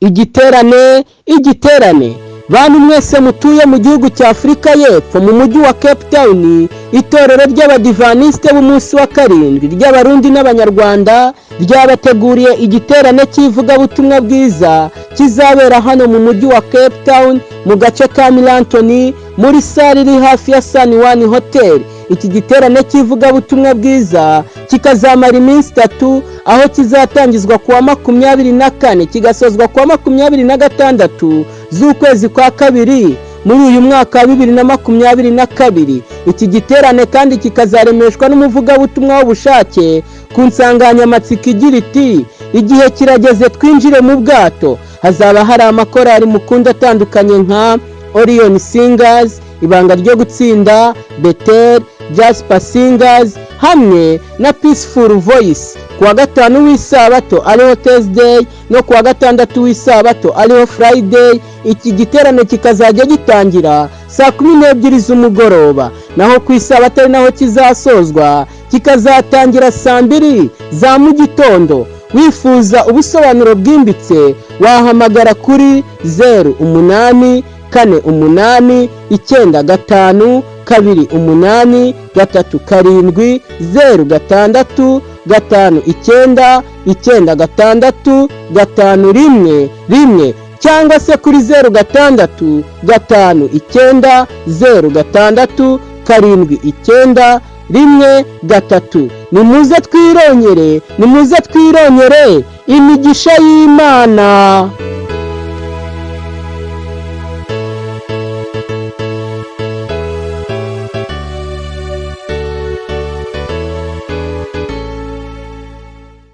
Igiterane, igiterane! Bantu mwese mutuye mu gihugu cya Afurika y'Epfo, mu mujyi wa Cape Town, itorero ry'Abadivanisite b'umunsi wa karindwi ry'Abarundi n'Abanyarwanda ryabateguriye igiterane cy'ivugabutumwa bwiza kizabera hano mu mujyi wa Cape Town, mu gace ka Milantoni, muri salle iri hafi ya Sun One Hotel. Iki giterane cy'ivugabutumwa bwiza kikazamara iminsi 3, aho kizatangizwa kuwa 24, kigasozwa kuwa 26 z'ukwezi kwa kabiri muri uyu mwaka wa 2022. Iki giterane kandi kikazaremeshwa n'umuvugabutumwa w'ubushake ku nsanganyamatsiko igira iti: "Igihe kirageze twinjire mu bwato." Hazaba hari amakorari mukunda atandukanye nka Orion Singers, Ibanga ryo Gutsinda, Bethel, Jasper Singers hamwe na Peaceful Voice. Kuwa gatanu w'isabato, ariho Thursday, no kuwa gatandatu w'isabato, ariho Friday. Iki giterane kikazajya gitangira saa 12 z'umugoroba, naho ku isabato, ari naho kizasozwa, kikazatangira saa 2 za mu gitondo. Wifuza ubusobanuro bwimbitse wahamagara kuri 0848952837, 0659996511, cyangwa se kuri 0659067913. Nimuze twirongere, nimuze twirongere imigisha y'Imana.